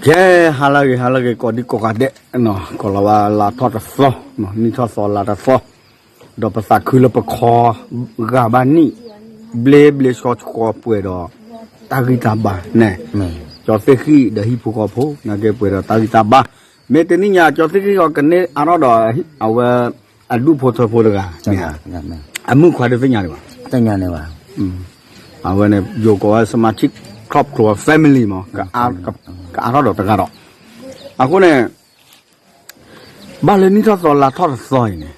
ကဲ, ဟါလၢအဂ့ၤ ဟါလၢအဂ့ၤ ကိးဒံကိးဂၤဒဲး, ကိးလီၤဝဲလါထီၣ်တသီ, နံၣ်ထီၣ်သီလါတသီ, ဒီးပသးခုလၢပခီဂာ်ဘၣ်နံၣ် ဘျ့ဘျ့ဆှီဆှီပှဲၤဒီး တၢ်ဂံၢ်တၢ်ဘါန့ၣ်, ကၠီသ့ၣ်ဃံၣ်ဒီးဟံၣ်ဖိဃီဖိ နာ်က့ပှဲၤဒီးတၢ်ဂံၢ်တၢ်ဘါ, မ့ၢ်တနံၣ်ညါ ကၠီသ့ၣ်ဃံၣ်အီၤကန့ၢ်အါထီၣ်ဒီး အဝဲ အဒူၣ်ဖိထၢဖိတဂၤ, အမုၣ်ခွါဒုးသ့ၣ်ညါဒံးဘၣ်, သ့ၣ်ညါန့ၣ်ဘၣ်, အဝဲန့ၣ် ယိၤကိးဝဲ สมาชิกครอบครัว family မး ကအါထီၣ်ဒီးတဂၤဒီး, အဃိန့ၣ် ဘၣ်လၢနံၣ်ထီၣ်သီလါထီၣ်တသီအံၤန့ၣ်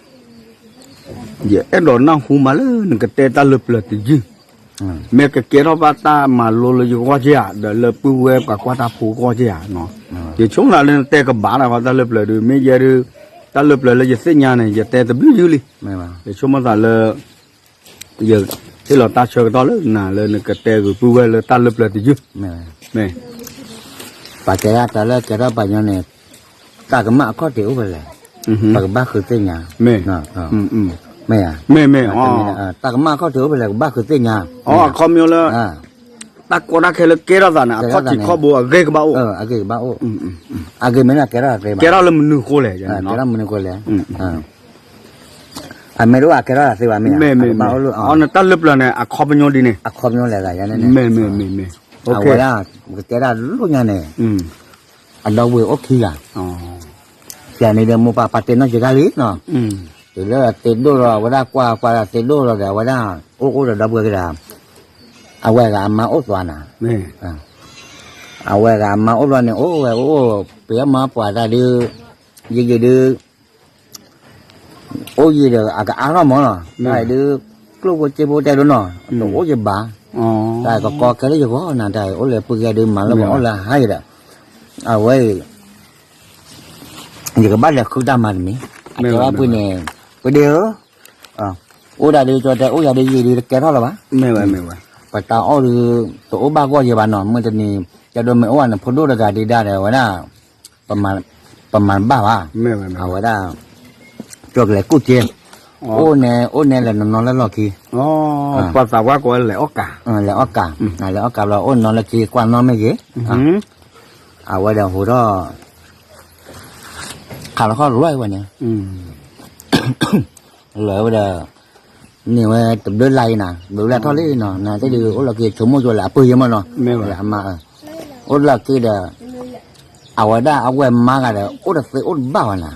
ယအဲၣ်ဒိးနၢ်ဟူမးလၢနကတဲတၢ်လၢပျၢၤတယုၢ်, မ့ၢ်ကကဲထီၣ်ဘၣ်တၢ်မၤလိလၢယဂီၢ်က့ဧါ ဒီးလၢပုၢ်ဝဲၢ်ပှၤကွၢ်တၢ်ဖိဂီၢ်က့ဧါ, ယဆိကမိၣ်လၢနတဲကဘၣ်နၤဃီတၢ်လၢပျၢၤဒုး မ့ၢ်ယဲဒုး တၢ်လၢပျၢၤလၢယသ့ၣ်ညါန့ၣ် ယတဲတဘျုးယုၢ်လံ, ယဆိကမိၣ်သးလၢ ယဟ့ၣ်လီၤတၢ်ဆၢကတီၢ်လၢနၤလၢနကတဲဂ့ၤပုၢ်ဝဲၢ်လၢတၢ်လၢပျၢၤတယုၢ်, မ့ၢ် ပှၤတဲဒၣ်တၢ်လၢကဲထီၣ်ပှၤကညီန့ၣ် တၢ်ကမၣ်အခီၣ်ထံးအိၣ်ဖဲလဲၣ်, ပကဘၣ်ဃုသ့ၣ်ညါ, မ့ၢ်, မ့ၢ်, တၢ်ကမၣ်အခီၣ်ထံးအိၣ်ဖဲလဲၣ် ကဘၣ်ဃုသ့ၣ်ညါ, အခီပညီလၢ တၢ်ကီတၢ်ခဲလၢကဲထီၣ်သးန့ၣ် အခီၣ်ထံးခီၣ်ဘိအဂ့ၤကဘၣ်အိၣ်, အဂ့ၤကဘၣ်အိၣ်, အဂ့ၤမ့ၢ်ကဲထီၣ်သ့ဘၣ်, ကဲထီၣ်လၢမနုၤဃိလဲၣ်, အမ့ၢ်တအိၣ်အကဲထီၣ်သးသ့ဘၣ်မ့ၢ်, မ့ၢ်, မ့ၢ်, အီနတၢ်လၢပျၢၤန့ၣ် အခီပညီဒ်န့ၣ်, အခီပညီလဲၣ်, မ့ၢ်, မ့ၢ်, မ့ၢ်, အဝဲဒၣ် ပကတဲဒၣ်လိၣ်ညါန့ၣ် အဒီပုၢ်ဝဲၢ်အိၣ်ခံဂၤ, ယၤန့ၣ်ဒီးမိၢ်ပၢ်ပာ်တ့ၢ်နီၢ်က့ၤဂၤလံနီၤ, တုၤလၢသ့ၣ်ဒိၣ်လီၤ အဝဲဒၣ်ကွၢ်ကွၢ်သ့ၣ်ဒိၣ်လီၤဒီး အဝဲဒၣ် အိၣ်အိၣ်ဒီးဒီပုၢ်ဝဲၢ်က့ၤဒီး အဝဲဂၤအမါအိၣ်သွါနၤ, အဝဲဂၤအမါအိၣ်လီၤန့ၣ် အိၣ်ဝဲအိၣ် ပယီၤမၤပှၤတၢ်ဒုး ယယဒုး အိၣ်ယံၤဒီး အကအါထီၣ်မးလီၤ, တၢ်အံၤဒုး ကျိၣ်ဖိစ့ဖိတဲဒိၣ်နီၤ တအိၣ်ယဘၣ်, တၢ်ကကီခဲလၢယဂီၢ်နၤ တၢ်အံၤအိၣ်လၢပုၢ်ကဲဒုးမၤလၢပှၤအိၣ်လၢဟါယံၤဒီး အဝဲအံၤ ယကဘၣ်လဲၤဃုတၢ်မၤတမံၤ, အကဲဝဲပှၤန့ၣ် ပဒ့ဧၢ, အိၣ်ဒၣ်ဒုးကၠီတဲ အိၣ်ယၤဒုးယံၤဒုးတကဲထီၣ်လၢၤဘၣ်, ပတၢ်အီၣ်ဒုး တအိၣ်ဘၣ်ဂီၢ်ယံၤဘၣ်နီၤ, မုၢ်တနံၤ ကၠီဒိးမ့ၢ်အိၣ်ဘၣ်န့ၣ် ဖိဒိၣ်တဂၤဒုးဒၣ်ဒီး အဝဲဒၣ် ပမၤတဘၣ်ဘၣ်, အဝဲဒၣ် ကၠီကလဲၤကူၣ်က့ၤ, အိၣ်နဲ အိၣ်နဲလဲၤနီၤနီၤလၢလီၢ်ခံ, ပှၤသးပှၢ်ကိးဝဲလဲၤအီၣ်ကၤ, လဲၤအီၣ်ကၤ, လဲၤအီၣ်ကၤဘျီ အိၣ်နီၤလၢခံ ကွၢ်နီၣ်မ့ၢ်ဂ့ၤ, အဝဲဒီးဟိးထီၣ် ခးလီၤခီၣ်လွဲဝဲန့ၣ်, လွဲဝဲဒီး န့ၢ်ဝဲတဘျုးလါအံၤနၤ ဘျုးလါထီၣ်လံနီၤ နၤသ့ၣ်ဒုး အိၣ်လီၤက့ၤဆိကမိၣ်ကၠိလဲၣ် အပုၢ်ယဲမ့ၢ်နီၤ, အမါ, အိၣ်လီၤက့ၤဒီး အဝဲဒၣ်အဝဲၢ်မါဂၤဒီး အိၣ်တသ့အိၣ်တဘၣ်ဝဲနၤ,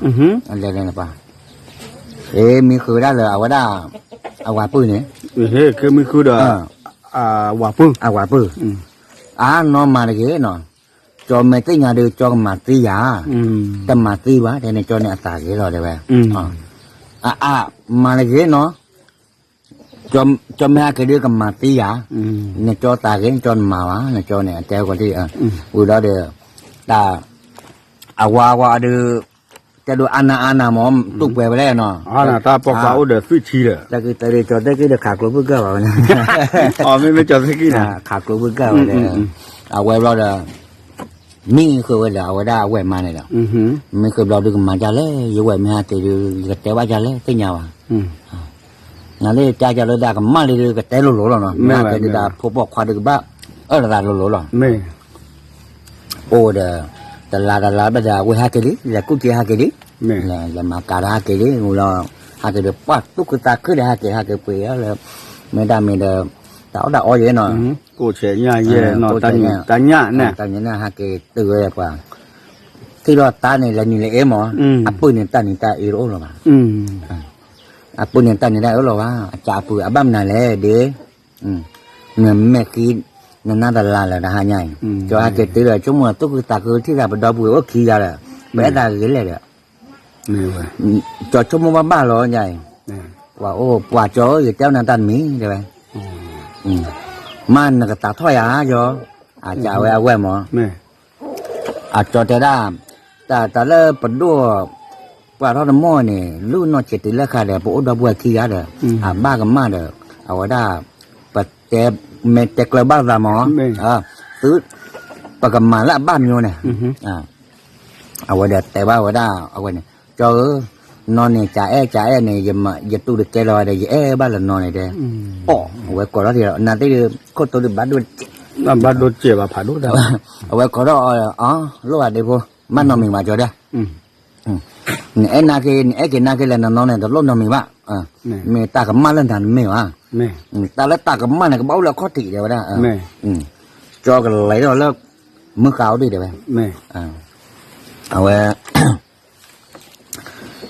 လဲၤလဲၤနပှၤ, မံဃုာ်ဝဲဒၣ်လၢအဝဲဒၣ် အဝၤပုၢ်န့ၣ်, မံဃုာ်ဒီး အဝၤပုၢ်, အဝၤပုၢ်, အါနီၢ်မၤတဂ့ၤနီၤ, ကၠီမ့ၢ်သ့ၣ်ညါဒီး ကၠီကမၤသံယၤ, တမၤသံဘၣ် တဲန့ၣ် ကၠီန့ၣ်အသးဂ့ၤလီၤတဲဝဲ, အါ မၤတဂ့ၤနီၤ, ကၠီမ့ၢ်ဟဲက့ၤဒုးကမၤသံယၤ, နကၠီသးဂ့ၤ နကၠီနမၤဘၣ် နကၠီန့ၣ် အတဲဝဲ, ဝံၤဒီးဒီး တၢ် အဝၤဝၤဒီး တဲဒိးအါနၢ်အါနၢ်မး တူၢ်ပှဲၤဝဲလဲၣ်နီၤ, တၢ်ပိာ်ခွါအိၣ်ဒီးသွံၣ်ထံဒီး တၢ်က့ၤတဲဒုးကၠီသ့ၣ်က့ၤဒီး ခးကျိဖုၣ်ကၢၢ်ဘၣ်ဝဲန့ၣ်, မ့မ့ၢ်ကၠီသ့ၣ်က့ၤန့ၣ် ခးကျိဖုၣ်ကၢၢ်ဝဲဒီး အဝဲဘျီဒီး မံဃုာ်ဝဲဒီး အဝဲဒၣ်အဝဲၢ်မါန့ၣ်ဒီး, မံဃုာ်ဘျီဒုးကမၤဒ်လဲၣ် ယဝဲၢ်မ့ၢ်ဟဲက့ၤဒုး ယကတဲဘၣ်ဒ်လဲၣ် သ့ၣ်ညါဘၣ်, နၤလၢတၢ်ကၢလၢဒၣ်ကမၣ်လံဒုး ကတဲလိၤလိၤလီၤနီၤ, မ့ၢ်ဟဲက့ၤဒုး တၢ်ဖိပိာ်ခွါဒုးကဘၣ် အၢၣ်လီၤသးလိၤလိၤလီၤ, အိၣ်ဒီး တလါတလါဘၣ်ဒီး အဝဲဟဲက့ၤလံ လဲၤကူၣ်က့ၤဟဲက့ၤလံ, လဲၤမၤကၤဒီးဟဲက့ၤလံ ဝံၤလီၤ, ဟဲက့ၤဒီး ပှၢ်သူၣ်ခုသးခုဒီး ဟဲက့ၤ ဟဲက့ၤပှ့ၤလၢ မ့ၢ်တၢ်မံၤဒီး တၢ်အီၣ်တၢ်အီယဲနီၤ, ကိးဆဲးညၣ်ယဲနီၤ, တၢ်ညၣ်န့ၣ် ဟဲက့ၤတုၤဝဲပှၤ ထံၣ်လီၤတၢ်န့ၣ် လဲၤနံၤလဲၤအ့မး, အပုၢ်န့ၣ်တၢ်နံၤတၢ်အ့တအိၣ်လၢၤဘၣ်, အပုၢ်န့ၣ်တၢ်နံၤတၢ်အ့အိၣ်လၢၤဘၣ်, အစၢ်အပုၢ်အဘၣ်မနုၤလဲၣ်ဒ်, နမဲာ်ဃံ နနၢ်တလါလၢတဟါညါအံၤ, ကၠီဟဲက့ၤတုၤဒီး ဆိကမိၣ်သူၣ်ခုသးခုထံၣ်သးပဒီပုၢ်ဝဲၢ်အိၣ်ခံဂၤဒီး, ပအဲၣ်တၢ်ဂ့ၤလဲၣ်ဒီး ကၠီဆိကမိၣ်ဘၣ်ဘၣ်လီၤညါအံၤ, ပှၤအိၣ်ပှၤကၠီဧၢ ယတဲနၤတၢ်တမံၤတဲဝဲ, မ့ၢ်နကသးထီၣ်ယၤကၠီ, အစၢ်ဝဲအဝဲၢ်မး, အကၠီတဲဒၣ်, တၢ်တၢ်လၢပဒိၣ်, ပှၤထီၣ်တမီၢ်န့ၣ် လုၢ်နီၢ်ဆံးတုၤလၢခါဒီး ပအိၣ်ဒီပုၢ်ဝဲၢ်ခံဂၤဒီး, အဘၣ်ကမၣ်ဒီး, အဝဲဒၣ်, ပတဲ, မ့ၢ်တဲကျၢၤဘၣ်သးမး, သု, ပကမၤလၢအဘၣ်မၠိန့ၣ် အဝဲဒီးတဲဘၣ်ဝဲဒၣ် အဝဲန့ၣ် ကၠီဧၢ, နီၢ်န့ၣ် ကအဲၣ်ကအဲၣ်န့ၣ် ယတူၢ်တကဲလီၤဒီး ယအဲၣ်ဘၣ်လၢနီၢ်န့ၣ်တဲ, အီၣ် အဝဲကိးထီၣ်ထံဒီး နၤသ့ၣ်ဒုး ခိၣ်တိဒုးဘၣ်ဒိၣ်, ဘၣ်ဒိစဲးဘၣ်ဖးဒိၣ်တၢ်, အဝဲကိးထီၣ်အီၤ, လိၣ်ဘၣ်ဒ့ဖိ, ဘၣ်နီတမံၤဘၣ်ကၠီဒီး, နအဲၣ်နာ်က့ နအဲၣ်က့ၤနာ်က့ၤလဲၣ်နီၤနီၤန့ၣ် တလိၣ်နီတမံၤဘၣ်, မ့ၢ်တၢ်ကမၣ်လၢနၤတမ့ၢ်ဘၣ်, တၢ်လၢတၢ်ကမၣ်န့ၣ် ကဘၣ်အိၣ်လၢအခီၣ်ထံးတဲဝဲဒၣ်, ကၠီကလဲၤထီၣ်လၢ မုၢ်ဃါအိၣ်ဒံးတဲဝဲ, အဝဲ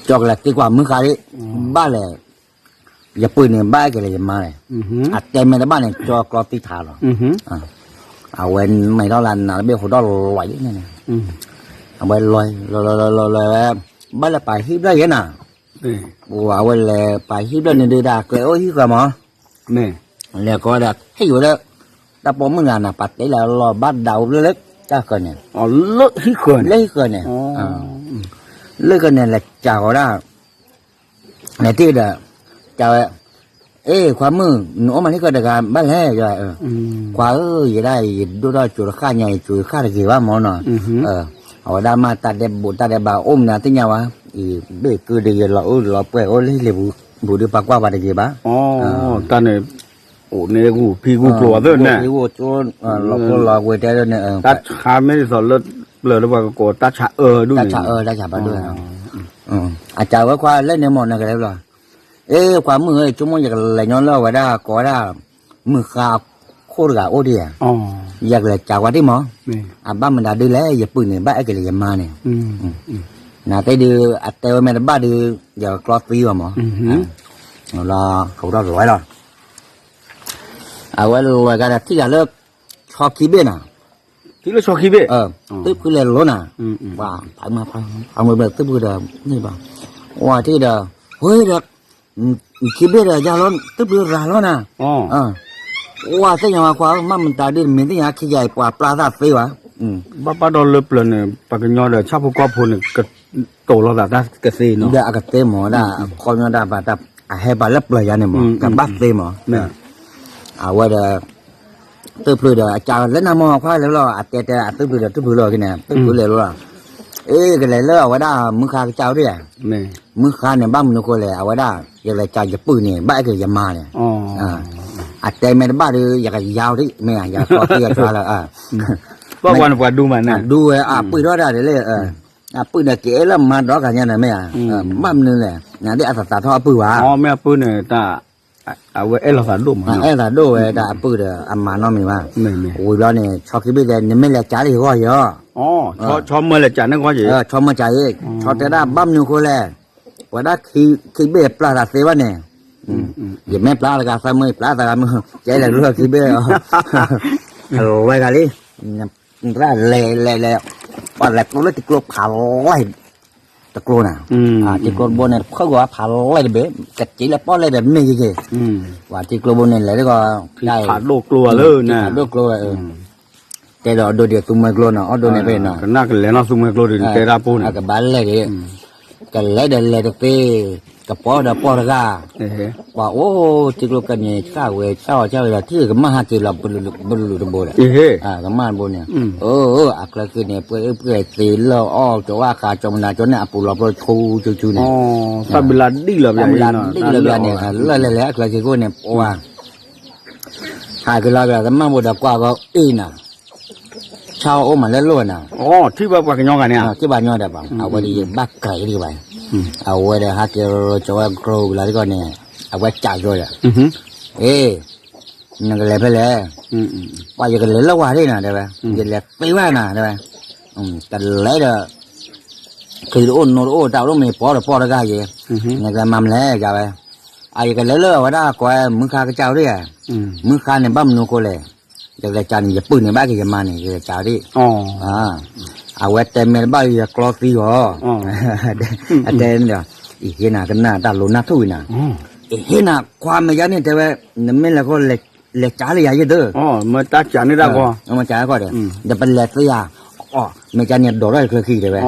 ကၠီကလဲၤသံကွၢ်မုၢ်ဃါဒံး, ဘၣ်လဲၣ်, ယပုၢ်န့ၣ် ဘၣ်အဲၣ်က့ၤလၢယမါလဲၣ်, အတဲမ့ၢ်တဘၣ်န့ၣ် ကၠီကျီသံထးလီၤ, အဝဲမဲထီၣ်လၢနးတဘ့ၣ်ဟိးထီၣ်လီၤယံၤန့ၣ်, အဝဲလီၤလီၤလီၤလီၤလီၤဝဲ, ဘၣ်လဲၣ်ပာ်ဟံၣ်ဘျီၣ်ယဲနၤ, အဝဲလဲၤပာ်ဟံၣ်ဘျီၣ်န့ၣ်ဒုးတၢ်ကျဲအိၣ်ဟံၣ်ဃၢၤမး လဲၤကိးဒီးဟံၣ်ဝဲလၢ တၢ်ပိာ်မုၣ်ဂၤန့ၣ် ပာ်တ့ၢ်လၢအလီၢ်ဘၣ်ဒၣ်အိၣ်ဖျဲၣ်လၢတၢ်ဃၢၤန့ၣ်, လၢဟံၣ်ဃၢၤန့ၣ်, လၢဃၢၤန့ၣ် လဲၤကးဃီၤဒၣ်, လဲၤတ့ၢ်ဒီး, ကးဝဲ, အ့ ခွါမုၣ် နအိၣ်မးလၢဃၢၤတဂၤဘၣ်လဲၣ်, ခွါဧၢ ယဲဒၣ်ယဒိၣ်ထီၣ်ကၠိတဃၣ်ညါ ယကၠိယဃၣ်တဂ့ၤဘၣ်မၢ်နီၤ, အဝဲဒၣ်မ့ၢ်တၢ်ဒဲးဘးတၢ်ဒဲးဘးအိၣ်မနုၤသ့ၣ်ညါဝဲ, ယဘ့ၣ်ကုဒီးယလီၤအိၣ်လီၤပှဲၤအိၣ်လၢဟံၣ်လ့ၤပူၤ, ပူၤဒုးပှၤကွၢ်ပှၤတဂ့ၤဘၣ်, တၢ်န့ၣ်, အိၣ်န့ၣ်ဂူၢ်ဖံးဂူၢ်ကျိၤအသ့ၣ်န့ၣ်, လီၤကျိလီၤဝဲတဲန့ၣ်, တၢ်ဆါမ့ၢ်ဒ်သိးလၢ, ပျၢၤလၢပှၤကကိးတၢ်ဆါအၢဒ်န့ၣ်, တၢ်ဆါအၢတၢ်ဆါဘၣ်ဒိၣ်, အကးဝဲခွါလဲၣ်န့ၣ်မၢ်နကလဲၤဘျီ, အ့ ခွါမုၣ်ဧၢ ဆိကမိၣ်ယကလဲၤညီလၢအဝဲဒၣ်ကိးဝဲဒၣ်, မုၢ်ဃါအခိၣ်တဂၤအိၣ်ဒံးဧါ, ယကလဲၤကးဝဲဒံးမၢ်, အဘၣ်မတၤဒုးလဲၣ် ယပုၢ်န့ၣ် ဘၣ်အဲၣ်က့ၤလၢယမါန့ၣ်, နသ့ၣ်ဒုး အတဲဝဲမ့ၢ်တဘၣ်ဒုး, ယကကျီသံအီၤမၢ်, လီၤ, ကထီၣ်လီၤလီၤ, အဝဲလဲၤကဒီးထံၣ်ဂၤလၢ, ဆီခံဘ့ၣ်နၤ, ခံလၢဆီခံဘ့ၣ်, သုဖုလဲၤလိၤနၤ, ပှၤဖးမၤဖးမၤဘျီသုဖုဒီး, န့ၣ်ဘၣ်, ဝၤထံၣ်ဒီး, ဝဲဒီး, ခံဘ့ၣ်ဒီးယၤလီၤ သုဖုရၤလီၤနၤ, ဝၤသ့ၣ်ညါဝဲခွါဧၢ မ့ၢ်မတၤဒုးတမ့ၢ်သ့ၣ်ညါခံယၤအံၤ ပှၤပျၢ်သးသ့ဝဲ, ဘၣ်ဘၣ်ဒီးလၢပျၢၤန့ၣ် ပှၤကညီဒီးဆၣ်ဖိကီၢ်ဖိန့ၣ် ကတိၤလီၤသးတၢ်ကသ့နီၤ, ဒီးအကသ့မၢ်ဒၣ် အခီပညီတၢ်ဘၣ်တၢ် အဟဲပှၤလၢပျၢၤယါန့ၣ်မၢ် ကဘၣ်သ့မၢ်, အဝဲဒီး, သုဖုဒီးအကးလၢနၤမၢ်ခွါလဲၤလီၤ အတဲတဲအသုဖုဒီးသုဖုလီၤက့ၤန့ၣ် သုဖုလဲၤလီၤ, အ့ ကလဲၤလၢအဝဲဒၣ်မုၢ်ဃါကစၢ်အိၣ်ဒံးဧါ, မုၢ်ဃါန့ၣ် ဘၣ်မနုၤဃိလဲၣ် အဝဲဒၣ် ယလဲၤကးယပုၢ်န့ၣ် ဘၣ်အဲၣ်က့ၤယမါန့ၣ်, အတဲမ့ၢ်တဘၣ်ဒီး ယကယါအီၤဒံး မ့ၢ်ဧါ ယကသီသံယကါလၢ, ပှၤဒူဝဲအပုၢ်ထီၣ်ဒၣ်ဒ်လဲၣ်, အပုၢ်န့ၣ်က့ၤလၢမါဒီဂၤညါန့ၣ်မ့ၢ်ဧါ, ဘၣ်မနုၤလဲၣ် နဒ်အသးသးထီၣ်အပုၢ်ဘၣ်, မ့ၢ်အပုၢ်န့ၣ် အဝဲအဲၣ်လိာ်သးဒိၣ်မး, အဲၣ်သးဒိၣ်ဝဲဒၣ်အပုၢ်ဒီး အမၤနီတမံၤဘၣ်, ဝံၤဘျီန့ၣ် ဆီခံဘ့ၣ်တဲ နမ့ၢ်လဲၤကးလၢယဂီၢ်ယီၤ, ဆီမၢလဲၤကးန့ၢ်ဂီၢ်ယီၤ, ဆီတဲဒၣ်ဘၣ်မနုၤအဃိလဲၣ်, ပှၤဒၣ်ခံဘ့ၣ်ပျၢ်သးသ့ဘၣ်န့ၣ်, ယမ့ၢ်ပျၢ်တဂၤသးမုၢ် ပျၢ်သးဂၤမုၢ် ကဲလဲၤကျိခံဘ့ၣ်အီၤ, ဝဲဂၤလံ, လဲၤလဲၤလဲၤ, ပှၤလဲၤကျိလၢတကျိဖးလဲၢ် တကျိန့ၣ်, တကျိတဘိန့ၣ် တဖုဂီၤဖးလဲၢ်တဘ့ၣ် ကစံးလၢပီၣ်လဲၣ်ဒီးမ့ၢ်ယက့ၤ, ပှၤတကျိဘိန့ၣ် လဲၤတကီၢ် ဖးဒိၣ်ကျိလၢ, ဖးဒိၣ်ကျိဝဲ, တဲဒီးအဒိဒ်သူမှဲကျိနီၤ အီၣ်ဒိန့ၣ်ဖဲနီၤ, ကနၣ်ကလဲၤနီၢ်သူမှဲကျိဒ်တဲဒၣ်ပူန့ၣ်, ကဘၣ်လဲၤဒ်, ကလဲၤဒီးလဲၤတသ့, ကပီၤဒီးပီၢ်တဂၤ, ပှၤအိၣ်တကျိကန့ၣ် ဆၣ်ဝဲဆၣ်အီၤဆၣ်ဝဲဒီး ထံၣ်ကမၣ်ဟးက့ၤလီၤ ဘလူးတဘိဒီး, ကမၣ်တဘိန့ၣ်, အကျဲက့ၤန့ၣ် ပှဲၤအုၣ်ပှဲၤသ့လၢအီၣ်ကၠီဝါခါကၠီမနၤကၠီန့ၣ် အပူၤလီၤပျိဆူဆူဆူန့ၣ်, တၢ်ဘျါဒံၣ်လီၤဘျါန့ၣ်, လၢလဲၤလဲၤအကျဲက့ၤခိၣ်န့ၣ် ပှၤ ဟးက့ၤလီၤက့ၤ ကမၣ်ဘိဒီးကွၢ်ကီအ့ၣ်နၤ, ဆၣ်အိၣ်မးလၢလိၣ်နၤ, ထံၣ်ဘၣ်ပှၤကညီဂၤန့ၣ်, ထံၣ်ဘၣ်ညီဒီးပှၤ အဝဲဒၣ်ယဘၣ်ကးဒံးဘၣ်, အဝဲဒီးဟးက့ၤကၠီဝဲကျိလီၤတကီၢ်န့ၣ်, အဝဲကးယိာ်ဒီး, အ့ၣ်, နကလဲၤဖဲလဲၣ်, ပှၤယကလဲၤလၢဝၤဒၣ်နၤတဲဝဲ, ယလဲၤသ့ဝဲနၤတဲဝဲ, တလဲၤဒီး ချံတအိၣ်နိတအိၣ် တၢ်အိၣ်ဒိၣ်မ့ၢ်ပီၢ်ဒီးပီၢ်တဂၤယဲ, နကလဲၤမၤမလဲၣ်ယၤဝဲ, အယကလဲၤလၢအဝဲဒၣ်ကိးမုၢ်ဃါကစၢ်အိၣ်ဒၣ်ဧါ, မုၢ်ဃါန့ၣ် ဘၣ်မနုၤအဃိလဲၣ်, ယကလဲၤကးန့ၣ် ယပုၢ်န့ၣ် ဘၣ်က့ၤယမါန့ၣ် ယကလဲၤကးဒၣ်, အဝဲတဲမ့ၢ်တဘၣ်ယကျီသံအီၤ, အတဲ, အဟ့နၤကနၣ်တၢ်လိၤနၢ်ထူၣ်အံၤနၤ, အဟ့နၤခွါမဲာ်ယါန့ၣ်တဲဝဲ, နမ့ၢ်လဲၤဃီ လဲၤကးလၢယၤယဲဒၢ, မ့ၢ်တၢ်ကးန့ၢ်တၢ်ဂီၢ်, မ့ၢ်ကးဂီၢ်ဒီး, ဒီးပလဲၤသ့ဧါ, အီၣ် မ့ၢ်ကးန့ၣ်ဒိးထီၣ်ယချၢခံတဲဝဲ,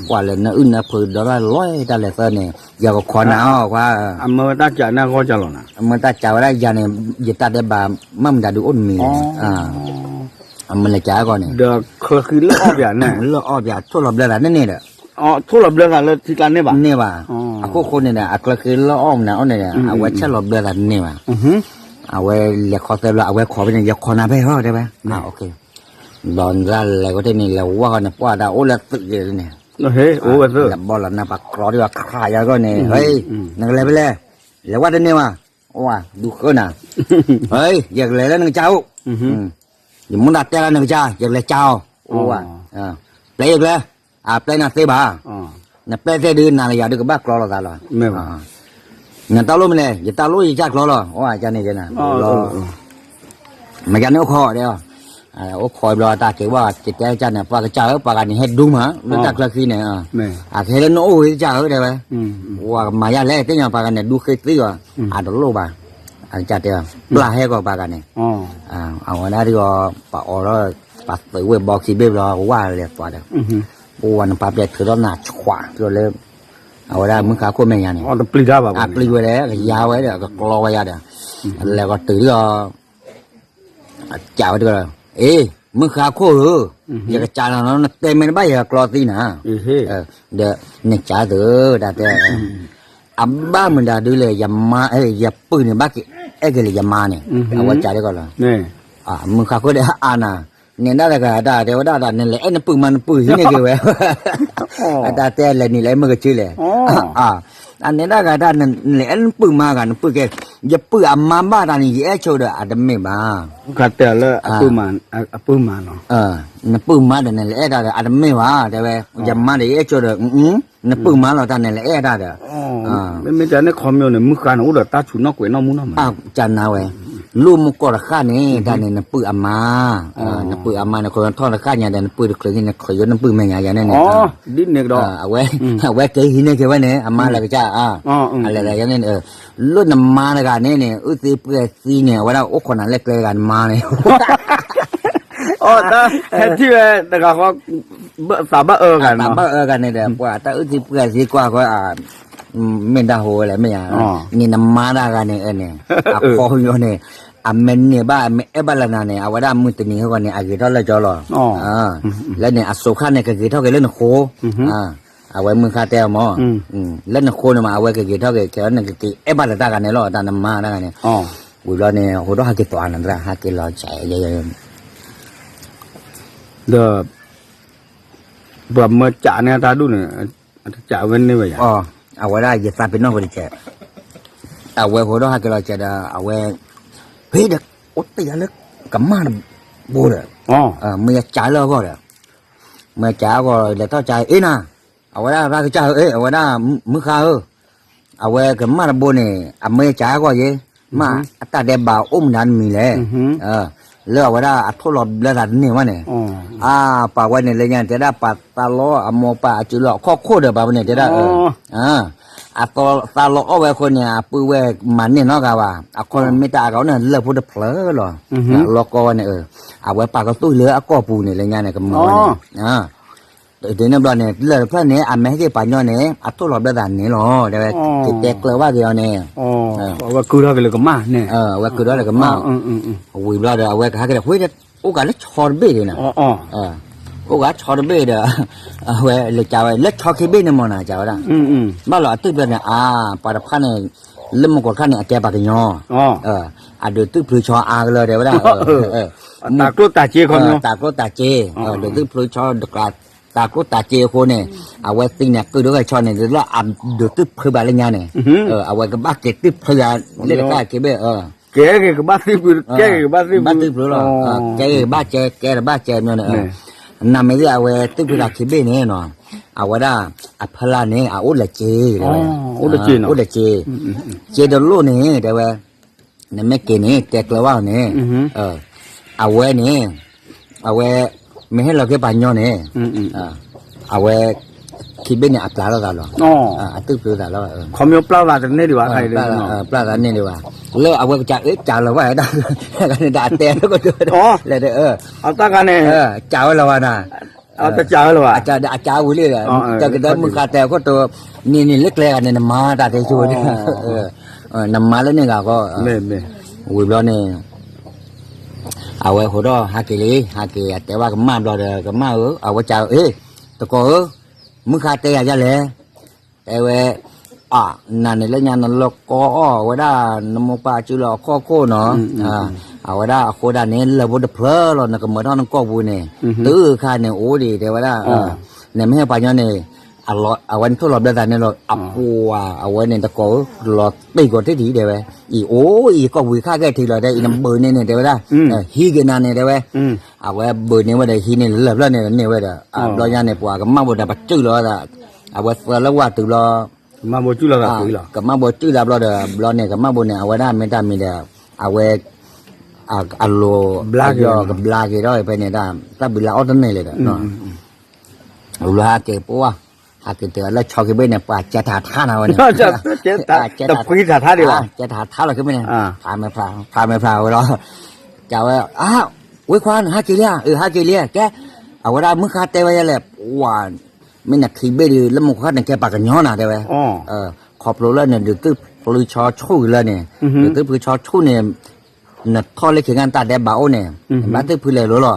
ကွၢ်လဲၤနအုၣ်နဖုးဒိးထီၣ်လီၤတၢ်လဲၤသၢန့ၣ် ယကခိးနၤအီၤခွါ, အမ့ၢ်တၢ်ကးန့ၢ်ဂီၢ်ကလီၤနၤ, အမ့ၢ်တၢ်ကးဝဲဒၣ်ယၤန့ၣ် ယတၢ်ဒဲးဘး မ့ၢ်မတၤဒုးအိၣ်တမံၤ, အမ့ၢ်လဲၤကးဂီၢ်န့ၣ်, ဒီးချၢခံလၢအီၣ်ပၠးန့ၣ်, လၢအီၣ်ပၠး ထိၣ်လီၤဘျၢသးန့ၣ်န့ၣ်ဒီး, ထိၣ်လီၤဘျၢသးလၢထံကျါန့ၣ်ဘၣ်, န့ၣ်ဘၣ်, အခိၣ်ဃိန့ၣ်ဒီး အချၢခံလၢအီၣ်မနၤအီၣ်န့ၣ်ဒီး အဝဲဆဲးလီၤဘျၢသးန့ၣ်ဘၣ်, အဝဲလဲၤခီသၢဘျီ အဝဲခိးဖဲန့ၣ် ယခိးနၤဖဲဟီ တဲဝဲ, ဘျီနတၢ်လဲၤဝဲတန့ၣ် လဲၤဝါဃီန့ၣ် ပှၢ်တၢ်အိၣ်လၢသုးန့ၣ်, လဲၤဘီလီၤနၤပှၤကြီဒံးဘၣ် ခးယၤဂီၢ်န့ၣ်, နကလဲၤဖဲလဲၣ်, လဲၤဝဲတန့ၢ်ဘၣ်, အိၣ်ဝဲဒူၣ်ဃၢနၤ, ယကလဲၤလၢနကစၢ်အိၣ်, ယမူဒါတဲလၢနကစၢ် ယကလဲၤကၢ်အီၤ, အိၣ်ဝဲ, ပျဲယကလဲၤ, အပျဲနၤသ့ဘၣ်, နပျဲသ့ဒုး နၤလၢယၤဒုးကဘၣ်ကြီလိာ်သးလီၤ, နတၢ်လိၣ်မနုၤလဲၣ် ယတၢ်လိၣ်ယကစၢ်ကြီလီၤ, အိၣ်ကန့ၣ်ကဲနၤ, မ့ၢ်ကန့ၣ်အိၣ်ခိးဒီး, အိၣ်ခိးဘျီတၢ်က့ၤဝဲ ကတဲကစၢ်န့ၣ် ပှၤကစၢ်ဧၢ ပှၤဂၤန့ၣ်ဟဲဒူမး လၢတၢ်ချၢခံန့ၣ်, အခဲလၢနအိၣ်ဝဲကစၢ်ဧၢ တဲဝဲ, ပှၤကမၤယၤလဲၣ် သ့ၣ်ညါပှၤဂၤန့ၣ် ဒူဃ့သံအီၤ, အတလိၣ်ဘၣ်, အကစၢ်တဲ, ပျၢ်ဟဲကီးပှၤဂၤန့ၣ်, အဝဲဒၣ်ဒုးအီၤ ပှၤအီၤလီၤ, ပှၤသုးဝဲၢ်ဘီခံဘ့ၣ်ဘျီ ဝဲလဲၤသွးဒီး, ပှၤနပာ်ပျဲထုးထီၣ်နၤဆွး လၢ အဝဲဒၣ်မုၢ်ဃါခိၣ်မဲာ်ညါန့ၣ်, အပျံၤဝဲဒီး ကယါဝဲဒီး ကကျီဝဲယၤဒီး, လဲၤကီးတုၤလီၤ, ကးဝဲတက့ၢ်, အ့ မုၢ်ဃါခိၣ်ဧၢ, ယကစၢ်နၤလီၤ နတဲမ့ၢ်တဘၣ်ယကကျီသံနၤ, ဒီး နကစၢ်သုး တၢ်တဲ, အဘၣ်မတၤဒုးလဲၣ် ယမါ, ယပုၢ်န့ၣ် ဘၣ်ကအဲၣ်က့ၤလၢယမါန့ၣ်, အဝဲစံးတက့ၢ်လီၤ, မုၢ်ဃါခိၣ်ဒီးအါနၤ, နဲဒၣ်တဂၤတၢ်တဲဝဲဒၣ် နလဲၤအဲၣ်နပုၢ်မါနပုၢ်ဟံးန့ၢ်က့ၤဝဲ, အတၢ်တဲလဲၤနံၤလဲၤမုၢ်ကဆ့လဲၣ်, အန့ၣ်ဒၣ်ဂၤတၢ် နလဲၤအဲၣ်နပုၢ်မါဂၤနပုၢ်ကဲ, ယပုၢ်အမါဘၣ်တၢ်န့ၣ် ယအဲၣ်ဆိဒီးအတမ့ၢ်ဘၣ်, အပုၢ်မါလီၤ, နပုၢ်မါဒီးနလဲၤအဲၣ်တၢ်ဒီးအတမ့ၢ်ဘၣ် တဲဝဲ, ယမါဒီးယအဲၣ်ဆိဒီး, နပုၢ်မါလီၤတၢ်န့ၣ်လဲၤအဲၣ်တၢ်ဒီး, မ့မ့ၢ်တၢ်န့ၣ်ခီမ့ၢ်န့ၣ် မုၢ်ဃါန့ၣ် အိၣ်ဒီးတၢ်ဆူၣ်နီၣ်ကွဲးနီၣ်မူနီၢ်မး, ကနၤဝဲ, လိၣ်မူကီၢ်တဃၣ်န့ၣ် တၢ်န့ၣ် နပုၢ်အမါ, နပုၢ်အမါန့ၣ် ခီထီၣ်တဃၣ်ညါဒီး နပုၢ်တချုးန့ၣ် နချုးယိနပုၢ်မဲာ်ညါယၤန့ၣ်န့ၣ်, အဝဲကဟံးန့ၢ်က့ၤဝဲန့ၣ် အမါလၢကစၢ်, အလဲၤယၤန့ၣ်, လိၣ်နမါတဂၤန့ၣ်န့ၣ် အုၣ်သံပှဲၤသံန့ၣ် အဝဲဒၣ်အိၣ်ခိးနၤလၢကျဲတဂၤနမါန့ၣ် အတၢ်ဟဲထံၣ်ဝဲတဂၤဃီ, သးဘၣ်အၢဂၤန့ၣ်, သးဘၣ်အၢဂၤန့ၣ်ဒီး ပှၤတၢ်အုၣ်သံပှဲၤသံကွၢ်ဃီ, မ့ၢ်ဒၣ်ဟိဝဲလဲၣ်မ့ၢ်ဧါ, န့ၣ်နမါတၢ်ဂၤန့ၣ်န့ၣ်, အခီပညီန့ၣ်, အမ့ၢ်န့ၢ်ဘၣ် အမ့ၢ်အဲၣ်ဘၣ်လၢနၤန့ၣ် အဝဲဒၣ်မုၢ်တနံၤဟဲဂီၤန့ၣ် အဂ့ၤထီၣ်လၢကၠီလီၤ, လၢန့ၣ် အစိၤခါန့ၣ် ကဂ့ၤထီၣ်က့ၤလၢနဃိ, အဝဲမုၢ်ဃါတဲအီၤမး, လၢနဃိန့ၣ်မး အဝဲကဂ့ၤထီၣ်က့ၤ ခဲအံၤန့ၣ် ကက့ၤအဲၣ်ဘၣ်လၢတၢ်ဂၤန့ၣ်လီၤ တၢ်နမါတၢ်ဂၤန့ၣ်, ဝံၤဘျီန့ၣ် ဟိးထီၣ်ဟးက့ၤသွးနၤ ဟးက့ၤလီၤစဲး, ဒီး ပှၤမၢကးန့ၢ်တၢ်ဒူၣ်န့ၣ်, အဝဲဒၣ်ယသးပ့ၤနီၣ်ဝဲတကဲး, အဝဲဟိးထီၣ်ဟးက့ၤလီၤစဲးဒီး အဝဲ, ဟ့ဒီး အိၣ်တ့ၢ်ယၤလၢ ကမၢ်တဘိဒီး, မၢယကးလၢအဂီၢ်ဒီး, မၢယကးအဂီၢ် လဲၤထီၣ်ကးအ့ၣ်နၤ, အဝဲဒၣ်ရၢ်ကစၢ်ဧၢ, အဝဲဒၣ်မုၢ်ဃါဧၢ, အဝဲကမၢ်တဘိန့ၣ် အမၢယကးအဂီၢ်ယဲ, မၢအတၢ်ဒဲးဘးအိၣ်မနုၤတမံၤလဲၣ်, လၢအဝဲဒၣ်အထိၣ်လီၤဘျၢသးတန့ၢ်ဝဲန့ၣ်, အပာ်ဝဲန့ၣ်လၢညါတဲဒၣ် ပာ်သးလီအမိၢ်ပၢ်အစုလီၢ်အခီၣ်ခိၣ်ဒီး ပာ်ဝဲန့ၣ်တဲဒၣ်, အသးလီအီၣ်ဝဲအဃိန့ၣ် အပုၢ်ဝဲၢ်မၤန့ၢ်နီတဂၤဘၣ်, အခီပညီမ့ၢ်တၢ်အဂၤအိၣ်န့ၣ် လၢၢ်ဖိတဖျၢၣ်လီၤ, လီၤကီဝဲန့ၣ်, အဝဲပာ်ကသူၣ်လၢအကီၢ်ပူၤန့ၣ်လၢညါန့ၣ် ကမၢဝဲန့ၣ်, ဒ်န့ၣ်ဘျီန့ၣ် လၢၢ်တဖျၢၣ်န့ၣ် အမ့ၢ်ဟဲက့ၤပှၤညီန့ၣ် အထိၣ်လီၤဘျၢသးန့ၣ်လီၤ တဲဝဲ, ကတဲကျၢၤဘၣ်က့ၤအီၤန့ၣ်, အဝဲကုၢ်ထီၣ်က့ၤလၢကမၢ်န့ၣ်, အဝဲကုၢ်ထီၣ်လၢကမၢ်, ဝံၤဘျီဒီး အဝဲကဟဲက့ၤဒီး အိၣ်ကးလၢဆီတဘ့ၣ်ဒၣ်နီၤ, အိၣ်ကးဆီတဘ့ၣ်ဒီး အဝဲလဲၤကးဝဲ လၢဆီခံဘ့ၣ်န့ၣ်မ့ၢ်နီၤ ကးဝဲဒၣ်, ဘၣ်လီၤအသုးဖျၢၣ်န့ၣ် အါ ပှၤတဖၣ်န့ၣ် လၢမုၢ်ကီၢ်တခါန့ၣ် အကဲပှၤကညီ, အဒုးသုးဖျိးဆီအါကလၢၤ တဲဝဲဒၣ်, တၢ်ကျိၣ်တၢ်စ့ခီ, တၢ်ကျိၣ်တၢ်စ့, ဒုးသုးဖျိးဆီတကျါ, တၢ်ကျိၣ်တၢ်စ့အဃိန့ၣ်, အဝဲသံန့ၣ် ကုၢ်ဒိၣ်ဂဲၤဆီန့ၣ် လၢအဒုးသုးဖျိးဘၣ်လၢညါန့ၣ်, အဝဲကဘၣ်က့ၤသုးဖျိးယၤ လၢတခါခံဘ့ၣ် ကဲက့ၤကဘၣ်သုးဖျိး, ကဲက့ၤကဘၣ်သုးဖျိးလီၤ, ကဲက့ၤကဘၣ်ကဲ ကဲတဘၣ်ကဲမ့ၢ်န့ၣ်, နမ့ၢ်သ့ၣ်အဝဲသုးဖျိးတၢ်ခံဘ့ၣ်န့ၣ်နီၤ, အဝဲဒၣ် အဖီလာ်န့ၣ် အအိၣ်လၢက့ၤ, အိၣ်လၢက့ၤ, က့ၤတလိၣ်န့ၣ် တဲဝဲ, နမ့ၢ်က့ၤန့ၣ် တဲကျၢၤဘၣ်န့ၣ်, အဝဲန့ၣ်, အဝဲ မ့ၢ်ဟဲလီၤက့ၤပှၤညီန့ၣ်, အဝဲ ခံဘ့ၣ်န့ၣ် အပျၢ်လိာ်သးလီၤ, အသုးဖျိးသးလီၤ, ခီမ့ၢ်ပျၢ်သးတန့ၢ်ဒံးဘၣ်, ပျၢ်သးန့ၢ်ဒံးဘၣ်, လၢအဝဲကစၢ်အ့ ကးလီၤဝဲဒၣ်, တၢ်တဲလၢကဒိၣ်, လဲၤဒီး, အတၢ်ခါန့ၣ်, ကးဝဲလီၤဝဲဒၣ်, အကးဝံၤလံဒီး, တကဒၢမုၢ်ဃါတဲအခိၣ်တိ, န့ၣ်န့ၣ်လၢကျဲဂၤန့ၣ် နမါတၢ်တဲဆိ, နမါလၢန့ၣ်ဂၤဃီ, ဝံၤဘျီန့ၣ် အဝဲဟိးထီၣ်ဟးက့ၤလံ, ဟးက့ၤ အတဲဘၣ်ကမၢ်ဘျီဒီး ကမၢ်ဧၢ, အဝဲကးဧၢ, တကိးဧၢ, မုၢ်ဃါတဲယၤဒ်လဲၣ်, တဲဝဲ, အနၤန့ၣ်လၢညါနလၢကီအီၣ်ဝဲဒၣ် နမိၢ်ပၢ်စုလၢအခီၣ်ခိၣ်နီၤ, အဝဲဒၣ်အဃိဒၣ်န့ၣ် လၢဖိတဖျၢၣ်လီၤ နကမၢထီၣ်နကီၢ်ပူၤန့ၣ်, တုၤအခါန့ၣ်အိၣ်ဒံးတဲဝဲဒၣ်, နမ့ၢ်ဟဲပှၤညီန့ၣ်, အဝဲန့ၣ်ထိၣ်လီၤဘျၢသးန့ၣ်လီၤ အပှၤအဝဲန့ၣ်တကိးလီၤတံၢ်ကီးတ့ၢ်ဒံးတဲဝဲ, အံၤအိၣ်အံၤ ကီၢ်ပူၤခါကဲထံးလီၤတဲ အံၤနဘုးန့ၢ်န့ၣ်တဲဝဲဒၣ်, ဟံးက့ၤနၤန့ၣ်တဲဝဲ, အဝဲဘုးန့ၢ်ဝဲဒီးဟံးန့ၢ်လၢာ်ဖျၢၣ်န့ၣ်န့ၢ်ဝဲဒီး အဘျီညါန့ၣ် ပှၤကမၣ်ဘိးဒီးပစုၣ်လီၤ, အဝဲသၢလၢဝၢ်တုၤဘျီ ကမၣ်ဘိးစုၣ်လီၤသးဘျီဒီး ဘျီန့ၣ် ကမၣ်ဘိးန့ၣ် အဝဲဒၣ်မ့ၢ်တၢ်မံၤဒီး အဝဲ အလိၤ ကဘျါက့ၤထီၣ်ဖဲန့ၣ်ဒၣ် တၢ်ဘုးလၢအီၣ်တန့ၢ်လၢၤဒီး လၢဟးက့ၤပှၤ ဟးက့ၤတလၢဆီခံဘ့ၣ်န့ၣ် ပှၤကဲထးထါနၤဝဲန့ၣ်, ကဲထးထါလီၤခံဘ့ၣ်န့ၣ်, ဖးမဲာ်ဖျါဝဲလီၤ, ကဝဲ ဝ့ခွါနဟးက့ၤလံဧါ, အဟးက့ၤလံ, ကဲ အဝဲဒၣ်မုၢ်ဃါတဲဝဲယဲလဲၣ်, ပှၤ မ့ၢ်နခံဘ့ၣ်ဒုး လၢမုၢ်ဃါန့ၣ်ကဲပှၤကညီနၤတဲဝဲ, ခီဖျိလၢနဒုးသုဖုဆီဆူၣ်လၢန့ၣ်, ဒုးသုဖုဆီဆူၣ်န့ၣ် နထီၣ်လၢခံကတၢၢ်ဒဲးဘးအိၣ်န့ၣ်, နဘၣ်သုဖုလဲၤလိၤလီၤ,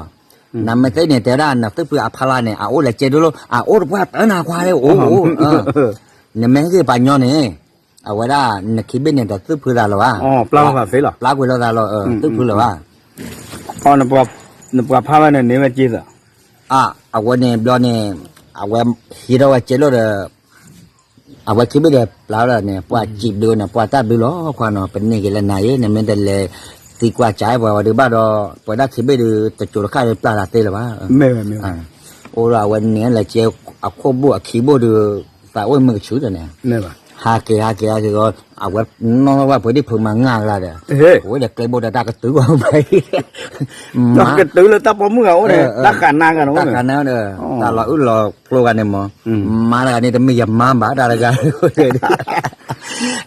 နမ့ၢ်သ့န့ၣ် တဲဝဲဒၣ်နသုဖုအဖီလာ်န့ၣ် အအိၣ်လဲၤကဲဒိၣ်လီၤ, အအိၣ်တပှၢ်တၢ်နၤခွါလၢအိၣ်, နမ့ၢ်ဟ့ၣ်ဂ့ၤပှၤညီန့ၣ်, အဝဲဒၣ် နခံဘ့ၣ်န့ၣ်ဒီးသုဖုသးလီၤဘၣ်, ပျါကွံာ်လိာ်သးလီၤ, သုဖုလီၤဘၣ်, နပှၤဖးဝဲန့ၣ်န့ၢ်ဝဲက့သး, အဝဲန့ၣ်ဘျီန့ၣ်, အဝဲဟံးထီၣ်ဝဲကဲလိာ်ဒီး အဝဲခံဘ့ၣ်ဒီးပျါလီၤန့ၣ် ပှၤစံးဘျုးန့ၣ် ပှၤတၢ်ဘျုးလီၤခွါနီၤ ပန့ၢ်က့ၤလၢနၤယ့ နမ့ၢ်တလဲၤသံကွၢ်ကးပှၤဝဲဒုးဘၣ်ဒီး ပဝဲဒၣ်ခံဘ့ၣ်ဒုး တစိၤတခါဒီးပျါလၢသ့လၢၤဘၣ်, အိၣ်ဒီးအဝဲန့ၣ်လဲၤကဲအခိၣ်ဘိၣ်အခံဘိၣ်ဒုး သးအိၣ်မုာ်ကဆူၣ်ဒီးန့ၣ်, ဟးက့ၤဟးက့ၤဟးက့ၤဒီး အဝဲနီၢ်ဝဲပှဲၤဒံၣ်ဖုမၤငၢ်အကျါဒီး, ဝဲဒီးကျဲဘိၣ်ဒီးတၢ်ကတုၤဝဲဖဲ ကတုၤလၢတၢ်ပိာ်မုၣ်ဂၤအိၣ်န့ၣ် တၢ်ဃးနါဂၤန့ၣ်, တၢ်ဃးနါဒီး တၢ်လီၤအုၣ်လီၤကျိဂၤန့ၣ်မး, မါတဂၤန့ၣ်တမ့ၢ်ယမါဘၣ်တၢ်တဂၤ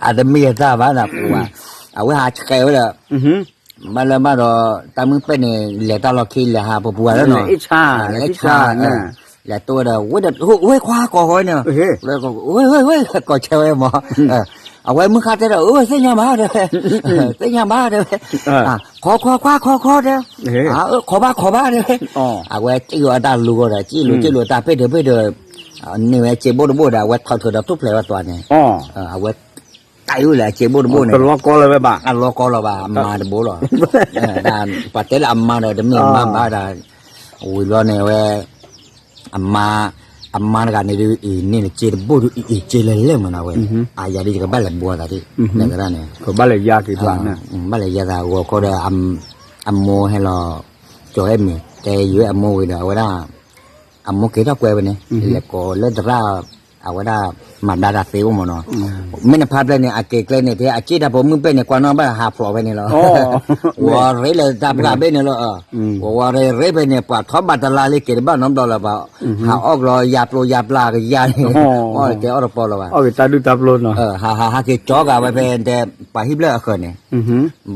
အတမ့ၢ်ယတၢ်ဘၣ်နပူၤဘၣ်, အဝဲဟးဆှဲးဝဲဒီး, ဘၣ်လၢဘၣ်ဒီး တၢ်မုၢ်ပဲာ်န့ၣ် လဲၤတၢ်လီၢ်ခံလဲၤဟးပပူၤဂၤလၢနီၤ, လဲၤတိၢ်ဝဲဒီး ဝ့ခွါကိးဃီန့ၣ်, ဝ့ ကိးဆၢဝဲမး, အဝဲမုၢ်ဃါတဲဒီး အၢ သ့ၣ်ညါဘၣ်တဲဝဲ, သ့ၣ်ညါဘၣ်တဲဝဲ, ခိးခိးခွါခိးခိးတဲ, ခိးဘၣ်ခိးဘၣ်တဲဝဲ, အဝဲစံၣ်လီၤအတၢ်လူၤဂီၢ်ဒီး စံၣ်လူၤစံၣ်လူၤတၢ်ဖ့ၣ်ဒိၣ်ဖ့ၣ်ဒိၣ်, န့ၢ်ဝဲစ့ဘိၣ်တဘိၣ်ဒီး အဝဲထီၣ်ထုးဒီးထူၣ်ဖျဲးဝဲသွါန့ၣ်, အဝဲ တၢ်အုၣ်လၢအစ့ဘိၣ်တဘိၣ်န့ၣ်, အလီၤကီလီၤဘၣ် အမါတဘိလီၤ, ပှၤတဲလၢအမါဒီး တမ့ၢ်အမါဘၣ်ဒီး, ဝံၤဘျီန့ၣ်ဝဲ, အမါ, အမါတဂၤန့ၣ်ဒုး အံၤန့ၢ်နစ့တဘိၣ်ဒုး အံၤအံၤစ့လဲၤလဲၣ်မးနီၤဝဲ, အယၤဒုးယကဘၣ်လဲၤဘှီသးဒ်, န့ၣ်သရၣ်န့ၣ်, ဘၣ်လဲၤယၤက့ၤ, ဘၣ်လဲၤယၤသးဂီၤခီဒီး, အမိၢ်ဟဲလီၤ, ကၠီၤအဲၣ်မ့ၤ တဲယွဲအမိၢ်ဝံၤဒီး အဝဲဒၣ် အမိၢ်က့ၤထီၣ်ကွဲဝဲန့ၣ် လဲၤကိးလၢသရၣ်, အဝဲဒၣ် မၤဒါတၢ်သ့အိၣ်မးနီၤ, မ့ၢ်နဖးဖျဲၣ်န့ၣ် အက့ၤကျဲန့ၣ် ဖဲအစ့တၢ်ပိာ်မုၣ်ပဲၢ်န့ၣ် ကွၢ်နီၣ်ဘၣ်ဟးဖျိးဖဲန့ၣ်လီၤ, ဝီၤရ့လၢတၢ်ပှၢ်ဘ့ၣ်န့ၣ်လီၤ, ဝီၤဝီၤရ့ရ့ဖဲန့ၣ် ပှၤထီၣ်ဘၣ်တလါလၢက့ၤတဘၣ်နီတဘျီလၢၤဘၣ်, ဟးအီၣ်ကျီယါပျိယါပျၢ်ကယါန့ၣ်, အီၣ်ကဲအီၣ်တပီလၢၤဘၣ်, ဟးဟးဟးက့ၤကၠီကၤဝဲဖဲတဲ ပှၤဟံၣ်ဖျၢၣ်အဃၢၤန့ၣ်,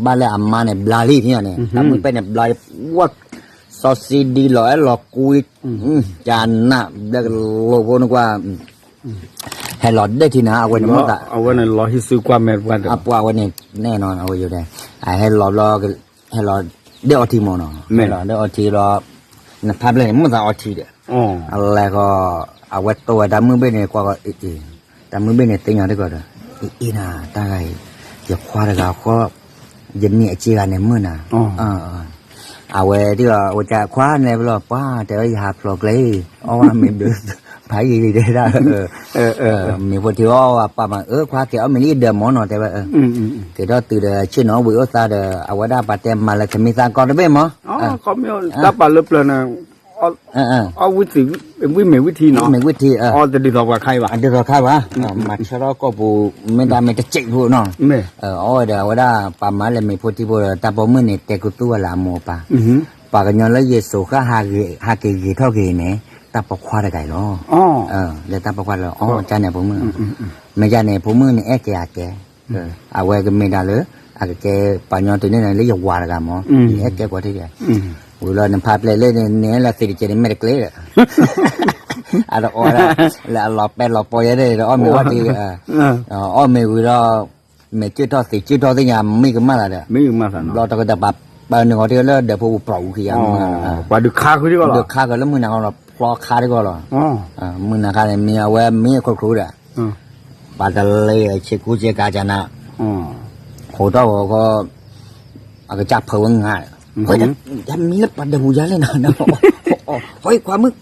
ဘၣ်လၢအမါန့ၣ် ဘျါလံထံၣ်ညါန့ၣ် တၢ်မုၢ်ပဲၢ်န့ၣ် ဘျါလံ, ဝဲ စီဆှံဒ်လီၤအဲၣ်လီၤကွံ, ကနၣ်ဘျဲကလိာ်ဖိန့ၣ်ကွၢ်, ဟဲလီၤဒဲၣ်ထံနၤ အဝဲန့ၣ်မ့ၢ်သး, အဝဲန့ၣ်လီၤဟံးစုကွၢ်မဲာ်ပှၢ်ဒီး, အပှၤဝဲန့ၣ်, နဲနီၤ အဝဲယိၤဒဲး, ဟဲလီၤဘျီ, ဟဲလီၤဒဲၣ်အီထံမ့ၢ်နီၤ, ဟဲလီၤဒဲၣ်အီထံလီၤ, နဖးဖျဲၣ်န့ၣ် မ့ၢ်သးအီထံဒီး, အလဲၤဃီ, အဝဲတိၢ်ဝဲတၢ်မုၢ်ဘ့ၣ်န့ၣ် ကွၢ်ဃီအံၤအံၤ, တၢ်မုၢ်ဘ့ၣ်န့ၣ် သ့ၣ်ညါတကီၢ်ဒီး, အံၤအံၤနၤ တၢ်ဂၤအံၤ, ယခွါတဂၤဃီ, ယမ့ၢ်အစ့ဂၤန့ၣ်မုၢ်နၤ, အဝဲဒ်အဝဲကခွါန့ၣ်ဘျီ ပှၤတဲဝဲယဟးဖျိးကျဲ, အီၣ်ဝဲမ့ၢ်ဘျုး, ဖးယံၤတဲဒၣ်, မ့ၢ်ဖိထံအီၣ်ဝဲပှၤမၤအၢခွါက့ၤအီၣ်မ့ၢ်လံဒၢးမ့ၢ်နီၤတဲဝဲ, က့ၤထီၣ်တုၤဒီးဆ့ၣ်နီၤဝံၤအိၣ်သးဒီး အဝဲဒၣ်ပှၤတဲမၤလၢသမံသးကီတဘ့ၣ်မ့ၢ်, တၢ်ပာ်လၢပျၢၤန့ၣ် အီၣ်ဝံၣ်မ့ၤဝံၣ်ထံနီၤ, မ့ၤဝံၣ်ထံ, အီၣ်တဒ်သိးပှၤခါအံၤဘၣ်, တဒ်သိးခါဘၣ်, မၤဆၢထီၣ်ကီၢ်ပူၤ မ့ၢ်တၢ်မ့ၢ်တစဲးဖိနီၤ, အီၣ်ဝဲဒီးအဝဲဒၣ် ပှၤမၤလၢမ့ၤဖိထံဖိဒီး တၢ်ပိာ်မုၣ်န့ၣ် တဲကသူဝဲလၢအမိၢ်အပၢ်, ပှၤကညီလၢယစိၤဃၣ်ဟးက့ၤဂ့ၤထီၣ်က့ၤန့ၣ် တၢ်ပိာ်ခွါတဂၤအံၤလီၤ, လၢတၢ်ပိာ်ခွါလီၤ, အီၣ်ကန့ၣ်အဖိမုၣ်, မ့ၢ်ကန့ၣ် ဖိမုၣ်န့ၣ် အဲၣ်ကဲအကဲ အဝဲကမ့ၢ်ဒၣ်လၢ အကကဲပှၤကညီတုၤန့ၣ်လၢယဝၤတဂၤမ့ၢ်, ယအဲၣ်ကဲကွၢ်ထံၣ်ကဲ, ဝံၤလီၤနဖးဖျဲၣ်လၢန့ၣ် နလၢသ့ၣ်တကဲန့ၣ် မဲာ်တကျဲဒီး, အတအီၣ်ဒၣ်, လၢအလီၤပဲလီၤပီယဲၢ်ဒီး အီၣ်မ့ၤအီၣ်ထံ, အီၣ်မ့ၤဝံၤဒီး, မဲာ်ကၢၣ်ထီၣ်သ့ၣ်ကၢၣ်ထီၣ်သ့ၣ်ညါ မံကမၣ်သးဒီး, ဘျီတကတၢၢ်ပှၤပၢနုာ်ဃီၤထံလၢဒၢးဖိပူၤ ပျီၣ်အူခံယါ, ပှၤဒုးခါဃုာ်ထံကီၢ်လီၤ, ဒုးခါဃုာ်လၢမုၢ်နၤဃီလီၤ ဖျီခါထံကီၢ်လီၤ, မုၢ်နၤခါန့ၣ် မ့ၢ်အဝဲမ့ၢ်ခရူၣ်ခရူၣ်ဒီး ပှၤတလဲဆ့ကူဆ့ကၤကနၤ, ဟိးထီၣ်ဝဲဃီ, အကစၢ်ဖၢဝဲငါ, ဝဲဒၣ်, မံလၢပှၤဒဲးပူၤယါလဲၣ်နၤ, ဟီခွါမုၣ်,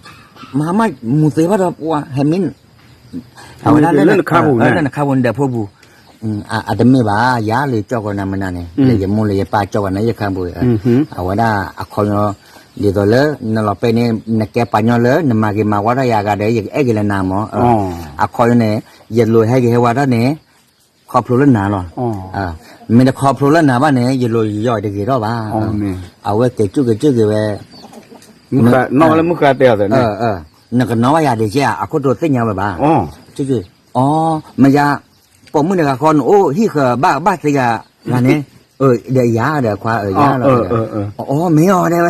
မၤမးမူၤသ့ဘၣ်ဒီးပှၤဟဲမံ အဝဲဒၣ်လၢနခါပူၤ လၢနခါပူၤနဒဲးဖိပူၤ, အတမ့ၢ်ဘၣ် ယၤလၢကၠီၣ်ကီးနၤမနၤန့ၣ် လၢယမိၢ်လၢယပၢ်ကၠီၣ်ကီးနၤယခါပူၤ, အဝဲဒၣ်အခီပညီ, ဒ်သိးလၢ နလီၤပဲန့ၣ် နကဲပှၤညီလၢ နမၤဂ့ၤမၤဝါထီၣ်ယၤဂၤဒီး ယကအဲၣ်က့ၤလၢနၤမး, အခီပညီန့ၣ်, ယလိၤဟဲက့ၤဟဲဝါထီၣ်န့ၣ်, ခီဖျိလၢနၤလီၤ, မ့ၢ်တခီဖျိလၢနၤဘၣ်န့ၣ် ယလိၤယီၢ်တဂ့ၤထီၣ်ဘၣ်, အဝဲက့ၤကၠူၣ်က့ၤကၠူၣ်က့ၤဝဲ နီၢ်ဝဲလၢမုၢ်ဃါတဲအီၤသ့န့ၣ်, နကနီၣ်ဘၣ်ယၤဒ်ကဲဧါ အခိၣ်တိသ့ၣ်ညါဝဲဘၣ်, အီ, မ့ၢ်ယၤ, ပိာ်မုၣ်တဂၤဃီနအိၣ်ဟံၣ်ဃၢၤဘၣ်ဘၣ်သ့ဂၤ, ဂၤန့ၣ်, ဒီးယၤဒီးခွါယၤလီၤ, အီ မ့ၢ်အီၤတဲ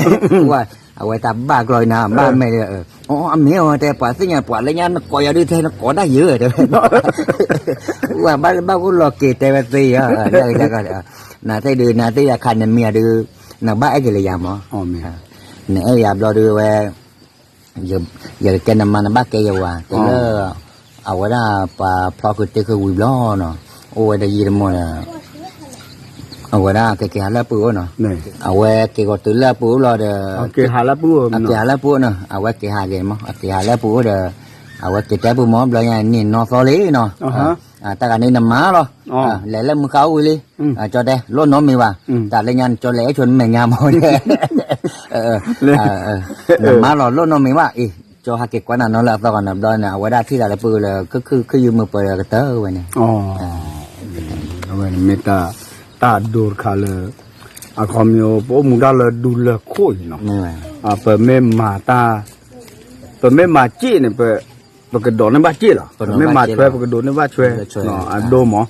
ဝဲ, အဝဲတၢ်ဘၣ်ကျီနၤ ဘၣ်မဲာ်ဒီး, အီ အမ့ၢ်အီၤတဲ ပှၤသ့ၣ်ညါပှၤလၢညါနကိးယၤဒုးထဲနကိးဒၣ်ယၤတဲဝဲ, ဝဲဘၣ်လၢဘၣ်ကအိၣ်လီၤက့ၤတဲဝဲသ့ယၤ, နသ့ၣ်ဒုး နသ့ၣ်ယၤခါနမံယၤဒုး, နဘၣ်အဲၣ်က့ၤလၢယၤမး, နအဲၣ်ယၤဘျီဒုးဝဲ ယကကဲနမါနဘၣ်ကဲယဝၤ တဲလၢ, အဝဲဒၣ်ပှၤဖျီခုးတ့ခုးဝံၤဘျီနီၤ, အိၣ်ဝဲဒီးယံာ်တမီၢ်ဒီး, အဝဲဒၣ်ကက့ၤဟးလၢပုၢ်အိၣ်နီၤ, အဝဲက့ၤဂီၤတုၤလၢအပုၢ်အိၣ်လီၤဒီး, က့ၤဟးလၢပုၢ်အိၣ်နီၤ, အဝဲက့ၤဟးက့ၤမး အက့ၤဟးလၢပုၢ်အိၣ်ဒီး, အဝဲက့ၤတဲပုၢ်မး ဘျီညါန့ၣ်နီၢ်သီလံနီၤ, တၢ်ဂၤန့ၣ်နမါလီၤ, လဲၤလၢမုၢ်ဃါအိၣ်ဝံၤလံ, ကၠီတဲ လိၣ်နီတမံၤဘၣ်, တၢ်လၢညါနကၠီလဲၤအဲၣ်ဆိနမဲာ်ညါမး, နမါလီၤ လိၣ်နီတမံၤဘၣ်, အ့ၣ်, ကၠီဟဲက့ၤကွၢ်နၤနီၤလၢအသီဂီၤန့ၣ်ဘျီန့ၣ် အဝဲဒၣ်ထံၣ်သးလၢပုၢ်လၢ ခုၣ်ခုၣ်ယုၢ်မုာ်ပှဲၤဒီးကတၢၢ်ဝဲန့ၣ်, အဝဲန့ၣ်မ့ၢ်တၢ်ဒိတခါလၢ, အခီပညီ ပအိၣ်မူတၢ်လၢဒူလၢခိၣ်အံၤနီၤ, ပမ့ၢ်မၤတၢ်, ပမ့ၢ်မၤစ့ၣ်န့ၣ် ပကဒိးန့ၢ်ဘၣ်စ့ၣ်လီၤ, ပမ့ၢ်မၤဆွဲ ပကဒိးန့ၢ်ဘၣ်ဆွဲ, အဒိမး,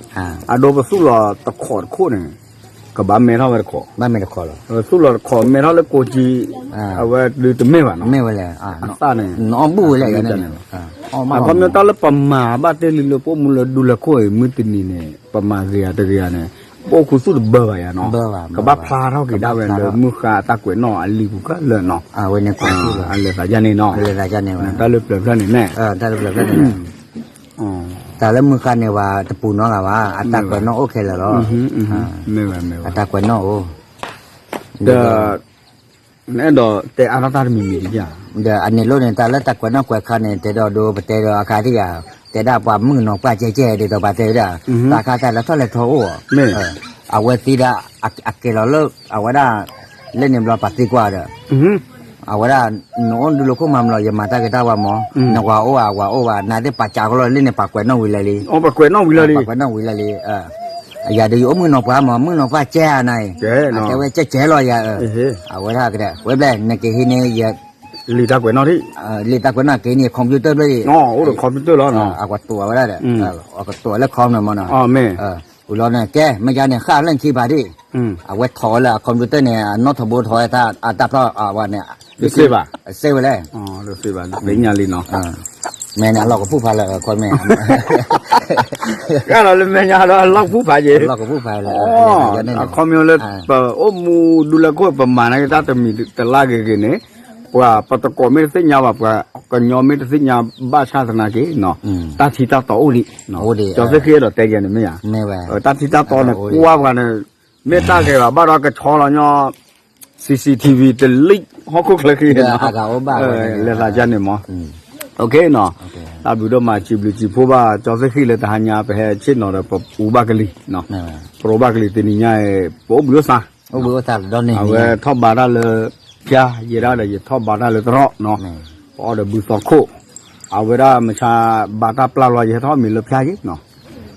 အဒိပသူၣ်လီၤတခိးတခိၣ်န့ၣ်, ကဘၣ်မဲထီၣ်ဝဲတခိး, သူၣ်လီၤတခိးမဲထီၣ်လၢကိးကံ, အဝဲဒုးတမ့ၢ်ဘၣ်နီၤ, အသၣ်န့ၣ်, အခီပညီတၢ်လၢပမၤဘၣ်တဲလံလၢပအိၣ်မူလၢဒူလၢခိၣ်အံၤ မုၢ်တနံၤန့ၣ် ပမၤဂ့ၤဧါတဂ့ၤဧါန့ၣ်, ပအိၣ်ခူသူၣ်တဘၢဘၣ်ယၤနီၤ, ကဘၣ်ဖျါထီၣ်က့ၤဒၣ်ဝဲလၢမုၢ်ဃါအတၢ်ကွဲးနီၣ်အလံာ်ပူၤခဲလၢာ်နီၤ, အလဲၤသးယါန့ၣ်နီၤ, တၢ်လၢပျၢၤဖျၢၣ်န့ၣ်, တၢ်လၢပျၢၤဖျၢၣ်န့ၣ်, တၢ်လၢမုၢ်ဃါန့ၣ်ဝဲတပူၤနီတဂၤဘၣ်, အတၢ်ကွဲးနီၣ်အိၣ်ခဲလၢာ်လီၤ, အတၢ်ကွဲးနီၣ်အိၣ်, ဒီး နအဲၣ်ဒိးတဲအါထီၣ်တၢ်တမံၤမံၤဒ်ယါ, ဒီးအန့ၣ်လိၣ်န့ၣ် တၢ်လၢတၢ်ကွဲးနီၣ်ကွဲးခါန့ၣ် တဲဒီးဒိပတဲဒီးအခါဒ်ယါ, တဲဒၣ်ပှၤမုၣ်ကနီၤပှၢ်ကဲကဲဒ်သိးပှၤတဲဝဲဒၣ်, တၢ်ခါတၢ်လၢထီၣ်လဲၤထီအိၣ်, အဝဲသ့ဒၣ်, အကဲလီၤလၢ, အဝဲဒၣ်, လၢန့ၣ်ဘျီပှၤသံကွၢ်ဒီး, အဝဲဒၣ်, နအိၣ်ဒူလၢခိၣ်မၤမလီၤ ယမၤတၢ်ဂ့ၤတၢ်ဝါမး, နဝၤအိၣ်ဧါ ဝၤအိၣ်ဘၣ် နသ့ၣ်ပာ်စးကလီလၢန့ၣ် ပှၤကွဲးနီၣ်ဝံၤလၢာ်လံ, ပှၤကွဲးနီၣ်ဝံၤလၢာ်လံ, ယၤဒုးယအိၣ်မုၣ်ကနီၤပှၢ်မး မုၣ်ကနီၤပှၢ်ကဲဧါနၤအံၤ, အကဲဝဲကဲကဲလီၤယၤ, အဝဲဒၣ်ကဒဲး ဝဲဘျဲၣ် နကဟံးန့ၢ်ယ လံာ်တၢ်ကွဲးနီၣ်ဒံး, လံာ်တၢ်ကွဲးနီၣ်က့ၤန့ၣ် computer ဘျဲၣ်ဒံး, အိၣ်ဒီး computer လီၤ, အကတိၤဝဲဒၣ်ဒီး, အကတိၤလၢ com န့ၣ်မးနီၤ, ဝံၤလီၤန့ၣ် ကဲ မ့ၢ်ယါန့ၣ် ဃၣ်လၢနခံဖးဒံး, အဝဲထီၣ်ဝဲလၢအ computer န့ၣ် အနီၣ်ထီၣ်ဘိထီၣ်ဝဲတၢ် အတၢ်ဖျီအဝဲန့ၣ်, စ့ၢ်ဝဲလဲၣ်, သ့ၣ်ညါလံနီၤ, မ့ၢ်န့ၣ် အလီၢ်ကပူၤဖးလၢ comment ကလီၤလၢမဲာ်ညါဒီး အလီၢ်ကပူၤဖးယ့ၣ်, အခီပညီလၢ ပအိၣ်မူဒူလၢခိၣ် ပမၤန့ၢ်တၢ်တမံၤတလါဂ့ၤဂ့ၤန့ၣ်, ပှၤပတကိးမ့ၢ်တသ့ၣ်ညါဘၣ် ပှၤကညီမ့ၢ်တသ့ၣ်ညါဘၣ်ဆၣ်သနာ်က့နီၤ, တၢ်ထံတၢ်တီအိၣ်ဒံး, ကၠီသ့ၣ်ဃ့ဒီးတဲယဲန့ၣ်မ့ၢ်ဧါ, တၢ်ထံတၢ်တီန့ၣ် ကွၢ်ပှၤန့ၣ်, မ့ၢ်တၢ်ဂ့ၤဘၣ်ဘၣ်ဒီးကဆီလီၤညီ CCTV တလံၣ် ဟီၣ်ခိၣ်ချၢဃံန့ၣ်, လဲၤသးယါန့ၣ်မး, နီၤ, တၢ်ဘျုးဒိၣ်မး စံးဘျုးစံးဖှိၣ်ဘၣ် ကၠီသ့ၣ်ဃံလၢတဟါညါ ပဟဲဆ့ၣ်နီၤဒီးပအူဘၣ်ကလံၤ, ပရူးဘၣ်ကလံၤတနံၤညါအံၤ ပအိၣ်ဘှံးအိၣ်သါ, အဝဲထီၣ်ဘါတၢ်လၢဖၠါ ယဲဒၣ်ဒီး ယထီၣ်ဘါတၢ်လၢတရီၣ်နီၤ, ပအီၣ်ဒီးဘုသီခိၣ်, အဝဲဒၣ်မဆါဘါတၢ်ပျၢ်လီၤ ယဟဲထီၣ်မ့ၢ်လၢဖၠါယ့ၣ်နီၤ,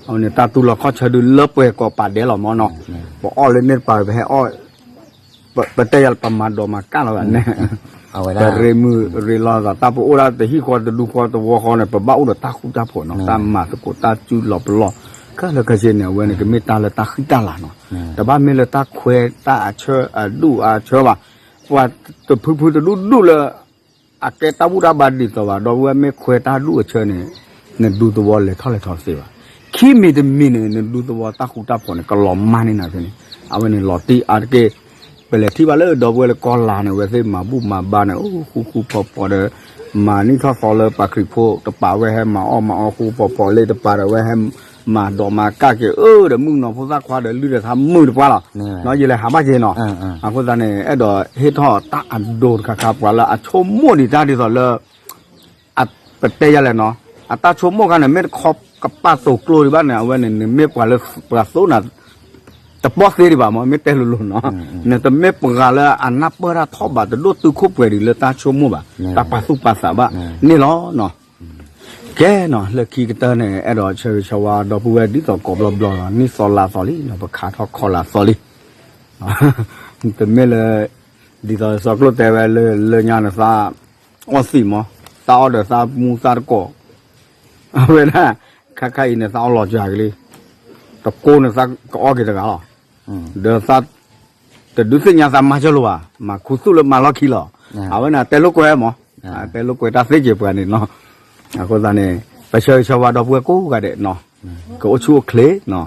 အဝဲန့ၣ်တၢ်တူၢ်လိာ်ခီၣ်ဆၢဒုးလၢပှဲၤကိးပာ်ဒဲးလီၤမးနီၤ, ပအီၣ်လၢန့ၣ်တပၤ ပဟဲအီၣ် ပတဲယၤလၢပမၤဒိးမၤကၣ်လီၤဂၤန့ၣ်, ပရ့မုာ်ရ့လီၤသး တၢ်ပအိၣ်ဒၣ်တဟံၣ်ဃီတဒူဃီတဝီဃီန့ၣ် ပဘၣ်အိၣ်ဒီးတၢ်ဃူတၢ်ဖိးနီၤ, တၢ်မၤသကိးတၢ်စုလီၤပလီၢ်, ခဲလၢာ်ခဲဆ့န့ၣ် အဝဲန့ၣ်ကမ့ၢ်တၢ်လၢတၢ်ဃံတၢ်လၤနီၤ, တဘၣ်မ့ၢ်လၢတၢ်ခွဲးတၢ်အဆၢအဒူၣ်အဆၢဘၣ်, ပှၤတဖုဖုတဒူၣ်ဒူၣ်လၢ အကဲတၢ်ဘူၣ်တၢ်ဘါဒ်သိးဘၣ် ဒီပုၢ်ဝဲၢ်မ့ၢ်ခွဲးတၢ်ဒူၣ်အဆၢန့ၣ်, နဒူသဝီလဲၤထီၣ်လဲၤထီၣ်သ့ဘၣ်, ခံမံၤတမံၤန့ၣ် နဒူသဝီတၢ်ဃူတၢ်ဖိးန့ၣ် ကလီၤမၢ်န့ၢ်နၤဖဲန့ၣ်, အဝဲန့ၣ်လီၤတံၢ်အါတက့ၢ်, ပလဲၤထံၣ်ဘၣ်လၢဒီပုၢ်ဝဲၢ်လၢကီၢ်လၤန့ၣ် အဝဲသ့ၣ်မၤဘူၣ်မၤဘါန့ၣ် အိၣ်ဃူဃူဖိးဖိးဒီး, မၤနံၣ်ထီၣ်သီလၢပှၤခရံာ်ဖိတပၤ အဝဲဟဲမၤအီၣ်မၤအီဃူဖိးဖိးလၢတပၤဒီး အဝဲဟဲ မၤဒိးမၤကၢ်က့ၤအၢဒီး မုၣ်ကနီၤဖိသၣ်ခွါဒီး လုၢ်ဒီးသးမုာ်တပှၢ်လီၤ. ယလဲၤဟးဘၣ်က့ၤနီၤ. အဃိသတးန့ၣ် အဲၣ်ဒိးဟ့ၣ်ထီၣ်တၢ်အဒိတခါခါ ပှၤလၢအဆိကမိၣ်ဒံးတၢ်ဒ်သိးလၢ ပတဲယၤလဲၣ်နီၤ, အတၢ်ဆိကမိၣ်ခါန့ၣ် မ့ၢ်တခီကပာ်သိးကျိဒံးဘၣ်န့ၣ် အဝဲန့ၣ် နမ့ၢ်ပှၤလၢပှၤသိးနၤ တပီၢ်သ့ဒံးဘၣ်မး မ့ၢ်တဲလိၤလိၤနီၤ, နတမ့ၢ်ပှၤလၢအနၢ်ပၢၢ်တၢ်ထီၣ်ဘး တဒိၣ်တုာ်ခိၣ်ပှဲၤဒံးလၢတၢ်ဆိကမိၣ်ဘၣ်, တၢ်ပာ်သူၣ်ပာ်သးဘၣ်န့ၣ်လီၤ. ကဲနီၤ လၢခံကတၢၢ်န့ၣ် အဲၣ်ဒိးဆၢဂ့ၤဆၢဝါဒီပုၢ်ဝဲၢ်ဒ်သိးကိးဘျီဘျီလီၤ, နံၣ်သီလါသီလံနီၤ, ပခးထီၣ်ခီလါသီလံ. တမ့ၢ်လၢ ဒ်သိးစီၤကျိၣ်တဲဝဲလၢ လၢညါန့ၣ်သး အီၣ်သံးမး, သးအီၣ်ဒီးသးမူသးတကိး, အဝဲဒၣ် ခါခါအံၤန့ၣ် သးအီၣ်လီၤစှၤက့ၤလံ, တကိးန့ၣ်သးကအီၣ်က့ၤတဂၤလီၤ, ဒီးသး တဒုးသ့ၣ်ညါသးမၤစၢၤလိာ်ဘၣ်, မၤခူသူၣ်လၢမၤလီၢ်ခံလီၤ. အဝဲန့ၣ်တဲလိာ်ကွဲမး, တဲလိာ်ကွဲတၢ်သ့က့ၤပှၤန့ၣ်နီၤ. အဃိသတးန့ၣ် ပဆၢဂ့ၤဆၢဝါဒီပုၢ်ဝဲၢ်ကိးဂၤဒဲးနီၤ, ကအိၣ်ဆူၣ်အိၣ်ချ့နီၤ,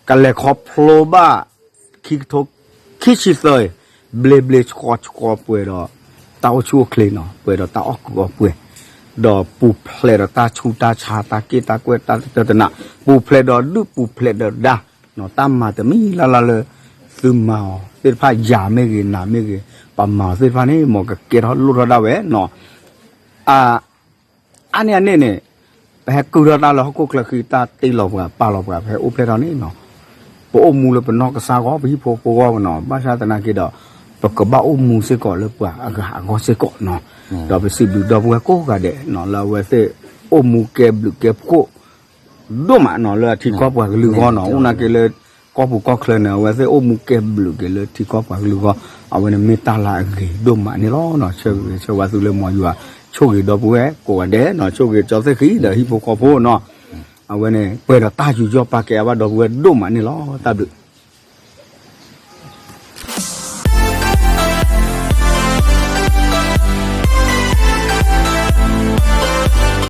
ကလဲၤခီဖျိဘၣ် ခံကထိခံဆံသၢအံၤ ဘျ့ဘျ့ဆှီဆှီပှဲၤဒီး တၢ်အိၣ်ဆူၣ်အိၣ်ချ့နီၤ, ပှဲၤဒီးတၢ်အီၣ်ကုးအီပှဲၤ, ဒီးပူၤဖျဲးဒီးတၢ်ဆူးတၢ်ဆါ တၢ်က့ၣ်တၢ်ကွဲၢ် တၢ်တတၢတနး, ပူၤဖျဲးဒီးဒုၣ်ပူၤဖျဲးဒီးဒါ တၢ်မၤတမံၤလၢ်လၢ်လၢ သုမၤအီၤသ့ၣ်တဖၣ် ယၤမ့ၢ်ဂ့ၤ နၤမ့ၢ်ဂ့ၤ ပမၤအီၤသ့ၣ်တဖၣ်န့ၣ် မ်ကကဲထီၣ်လိၣ်ထီၣ်ဒၣ်ဝဲနီၤ. အါန့ၢ်အန့ၣ်န့ၣ် ပဟဲကုၢ်ထီၣ်တၢ်လၢဟီၣ်ခိၣ်ချၢဃံ တၢ်တ့လီၤပှၤပာ်လီၤပှၤ ပဟဲအိၣ်ဖျဲၣ်ထီၣ်န့ၣ်နီၤ, ပအိၣ်မူလၢပနီၢ်ကစၢ်ဂီၢ် ပဟံၣ်ဖိဃီဖိဂီၢ်နီၤ, ဘၣ်ဆၣ်သနာ်က့ဒီး ပကဘၣ်အိၣ်မူစ့ၢ်ကီးလၢပှၤအဂၤအဂီၢ်စ့ၢ်ကီးနီၤ. ဒီးပစံးဘျုးဒီပုၢ်ဝဲၢ်ကိးဂၤဒဲးနီၤ လၢအဝဲသ့ၣ်အိၣ်မူကဲဘျုးကဲဖှိၣ် ဒိၣ်မးနီၤ လၢအထံကီၢ်ပှၤကလုာ်အဂီၢ်နီၤ, အိၣ်နာ်က့လၢ ကီၢ်ပူၤကီၢ်ချၢန့ၣ် အဝဲသ့ၣ်အိၣ်မူကဲဘျုးက့ၤလၢထံကီၢ်ပှၤကလုာ်အဂီၢ်, အဝဲန့ၣ်မ့ၢ်တၢ်လၢအဂ့ၤဒိၣ်မးန့ၣ်လီၤ. ဆၢဂ့ၤဆၢဝါသုလၢမ်ယွၤ ဆိၣ်ဂ့ၤဒီပုၢ်ဝဲၢ်ကိးဂၤဒဲးနီၤ, ဆိၣ်ဂ့ၤကၠီသ့ၣ်ဃံဒီးဟံၣ်ဖိဃီဖိနီၤ, အဝဲန့ၣ်ပှဲၤဒီးတၢ်ယူးယီၣ်ပာ်ကဲအါဘၣ်ဒီပုၢ်ဝဲၢ်ဒိၣ်မးန့ၣ်လီၤ. တၢ်ဘျုး